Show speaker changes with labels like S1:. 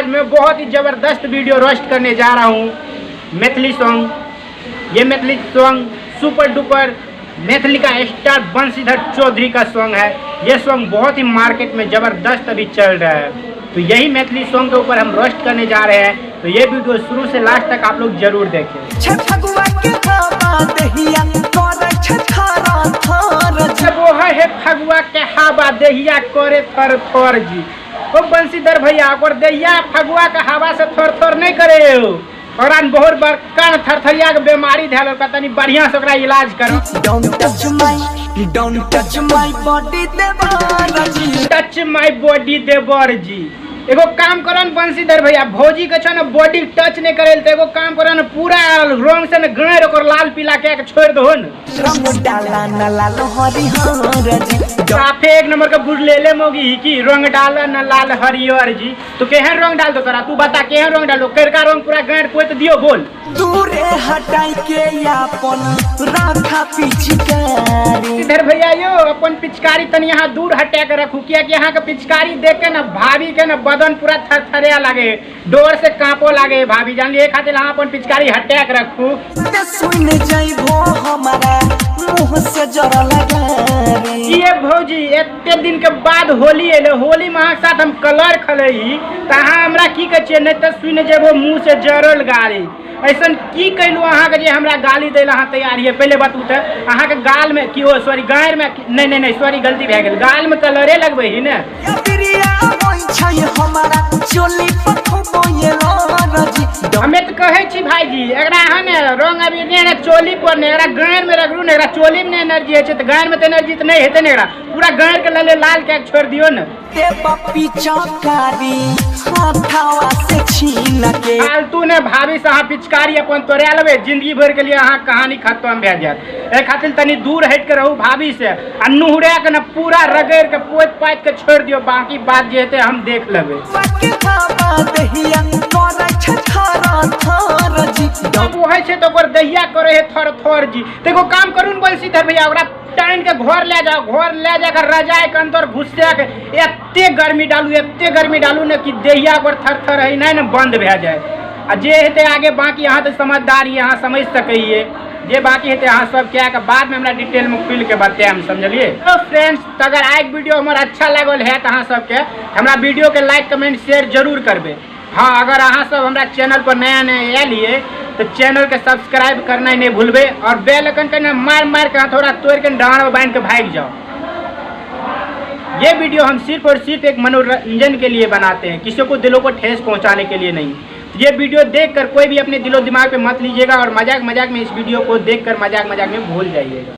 S1: आज मैं बहुत ही ज़बरदस्त वीडियो रोस्ट करने जा रहा हूँ, मैथिली सॉन्ग। ये Maithili song super duper Maithili का स्टार बंशीधर चौधरी का सॉन्ग है। ये सॉन्ग बहुत ही मार्केट में ज़बरदस्त अभी चल रहा है, तो यही मैथिली सॉन्ग के ऊपर हम रोस्ट करने जा रहे हैं। तो ये वीडियो शुरू से लास्ट तक आप लोग जरूर देखें।
S2: फगुआ के हवा दहिया करे छै थर थर जी।
S1: वो है फगुआ के हवा दहिया करे थर थर जी। ओ बंशीधर भैया, ओकर दहिया फगुआ के हवा से थर थर नहीं करे हो, ओकरा बहुत बड़का थरथरिया के बीमारी धैल, ओकरा तनी बढ़िया से ओकरा इलाज करो।
S2: Don't touch my, don't touch my body देवर जी।
S1: टच my body देवर जी। एगो काम करो न बंशीधर भैया, भौजी के छो न बॉडी टच नहीं करे, तो एगो काम करो न, पूरा रंग से न गाड़ ओकर लाल पीला के छोड़ दो न।
S2: रंग डाला न लाल हरिहर जी।
S1: साफे एक नंबर के बुरलेले मोगी ही की रंग डाला न लाल हरियर जी। तो केहन रंग डाल दो तोरा, तू बता केहन रंग डालो, करका रंग पूरा गाड़ पोत दियो बोल।
S2: दूरे हटाई के अपन राखा पिचकारी।
S1: इधर भैया यो अपन पिचकारी तनी यहाँ दूर हटा के रखू, किया कि यहाँ के पिचकारी देख के ना भाभी के ना बदन पूरा थरथरे लागे, डोर से कांपो लागे भाभी, जान लिए खातिर यहाँ अपन पिचकारी हटा के रखू।
S2: ते सुन जाइबो हमारा मुंह से जर लगा रे।
S1: ये भौजी एते दिन के बाद होली एले, होली में अहाँ के साथ हम कलर खलई त अहाँ हमरा की कहै छियै, नहीं त सुन जेबो मुंह से जरल गाली। ऐसन की कैलू अहाँ के जे हमरा गाली दै लए अहाँ तैयार हियै? पहिले बतबू त अहाँ के गाल में की ओ सॉरी गारि में नहीं नहीं नहीं सॉरी गलती भए गेल, गाल में कलरे लगबै ही ने।
S2: या प्रिया होई छै हमारा चोली पखबो ये जी।
S1: हमे तऽ कहै छी भाईजी, एकरा अहाँ ने रंग अबीर ने एकरा चोली पर ने एकरा गारि में रगड़ू ने, एकरा चोली में ने एनर्जी होइ छै तऽ गारि में तऽ एनर्जी तऽ नहि हेतै ने, एकरा पूरा गारि के लले लाल कए के छोड़ि दियौ ने।
S2: ते पप्पी चौकारी हाथावा से छीन के।
S1: फालतू ने भाभी से अहाँ पिचकारी अपन तोड़ा लेबै, जिंदगी भर के लिए अहाँ कहानी खत्म भए जायत। एहि खातिर तनी दूर हटि के रहू भाभी से आ नुहुरा के ने पूरा रगड़ि के पोति पाति के छोड़ि दियौ, बाकी बात जे हेतै हम देख लेबै।
S2: के हवा दहिया करे छै थर थर जी।
S1: जब ओ होइ छै तऽ ओकर दहिया करे है थर थर जी। तऽ एगो काम करू ने बंशीधर भैया, ओकरा टानि के घर ले जाओ, घर ले जाकर रजाई के अंदर घुसा के एते गर्मी डालू, एते गर्मी डालू ने कि दहिया ओकर थर थर है नहीं ने बंद भए जाए। आ जे हेतै आगे बाकी अहाँ तऽ समझदार हियै, अहाँ समझ सकैयै जे बाकी हेतै अहाँ सब कए के बाद में हमरा डिटेल में खुलि के बतायब, समझलियै? तो फ्रेंड्स, तऽ अगर आइ के वीडियो हमर अच्छा लागल हैत अहाँ सबके, हमरा वीडियो के लाइक कमेंट शेयर जरूर करबै। हाँ, अगर अहाँ सब हमरा चैनल पर नया नया आयल हियै तऽ चैनल के सब्सक्राइब करनाइ नहीं भूलबै और बेल आइकन के ने मार मार के हथौड़ा तोड़ के डाँड़ में बांधि के भागि जाओ। ये वीडियो हम सिर्फ और सिर्फ एक मनोरंजन के लिए बनाते हैं, किसी को दिलों को ठेस पहुंचाने के लिए नहीं। ये वीडियो देखकर कोई भी अपने दिलो दिमाग पे मत लीजिएगा और मजाक मजाक में इस वीडियो को देखकर मजाक मजाक में भूल जाइएगा।